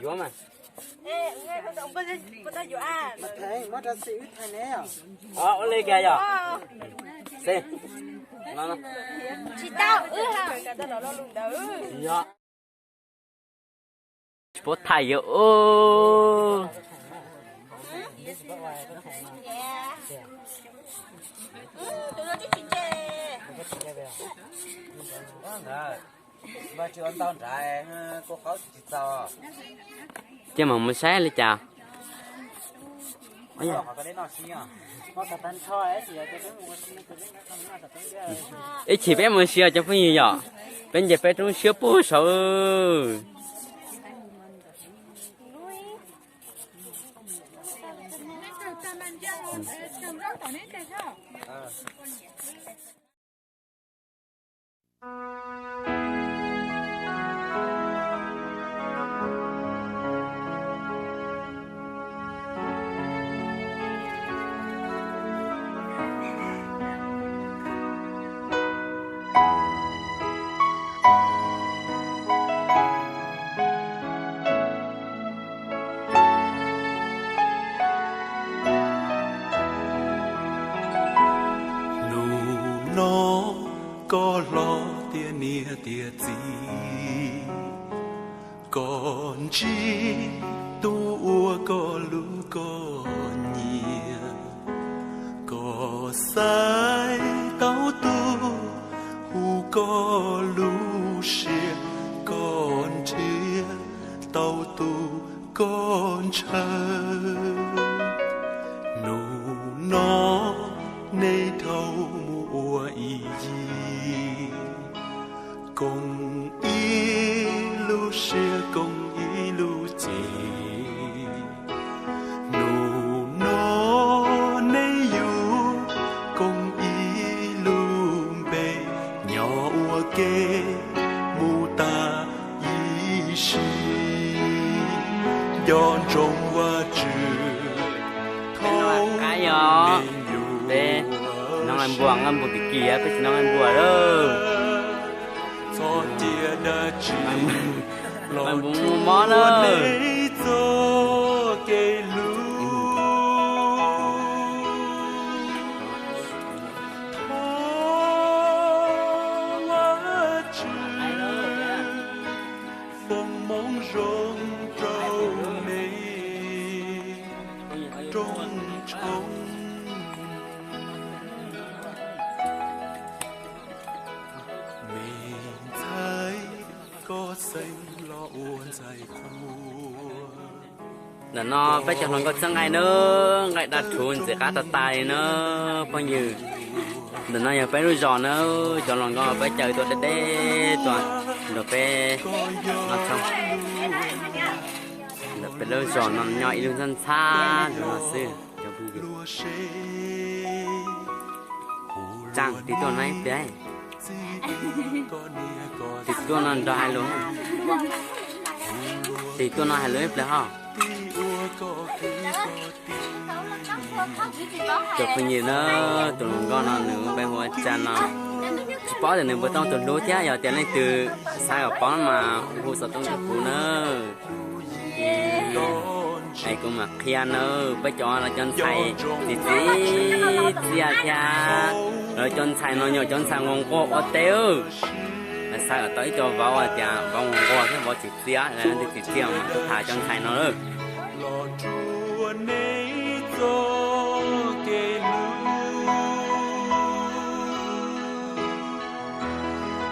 Yuav mas. Ua li cas yog? Tsis tau, wb tsis paub thaij yog. Cia mam mus saib li cas. Ib chim peb mus si os cov phooj ywg yom, peb nce peb roob siab puag saud. Hnub no koj hlob tiag niam tiag txiv, koj ntsib tus uas koj hlub koj nyiam, koj xaiv tau tus hu koj lub siab, koj nrhiav tau tus koj ntshaw. Hnub no nej dhau mus ua ib yig, koom ib lub siab koom ib lub cev. Hnub no nej yug koom ib lub npe, nyob ua ke mus tas ib sim. Nco ntsoov Vajtswv thoob qab yog peb nqa npua, nqa npua kim kim, peb tsis nqa npua lawm. Txhob cia dab tsi los npua muaj mob na. Txoj kev hlub, thov Vajtswv foom hmoov zoo rau nej rooj tshoob. Me ntxhais, koj xeeb los ua ntxhais qhua. Ntawm no peb cov hluas nkauj txhawb nqaij na, nqaij daj rhuv ntxim qab tas tas li na phooj ywg. Ntawm no yog peb lub zos na, cov hluas nkauj peb caw tuaj deb deb tuaj nrog peb noj tshoob. Ntawm peb lub zos no nyob ib lub ntxhab ntxhab ntawm no xwb cov phooj ywg. Tsaam tig tuaj no ib pliag, tig tuaj no nrog hais lus. Tig tuaj no hais lus ib pliag ho. Cov phooj ywg na, tus hluas nkauj no nws npe hu ua Tsa no. Tsis paub tias nws puas tau tus hlub thiab, yog tias leej twg xav kom paub mas hu xov tooj rau kuv na. Es kuv mam qhia na, peb cov los cov ntxhais txiv txiv txiaj thiab, los cov ntxhais no nyuam cov ntxhais nquag nquag ua teb. Xav kom tau ib co vauv tias vauv nquag nquag thiab vauv txiv txiaj, leej twg txiv txiaj mas tuaj tham cov ntxhais no lawm. Los rua nej txoj kev hlub,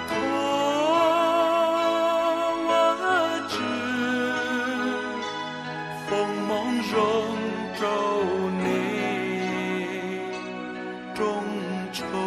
thov Vajtswv foom hmoov zoo rau nej rooj tshoob.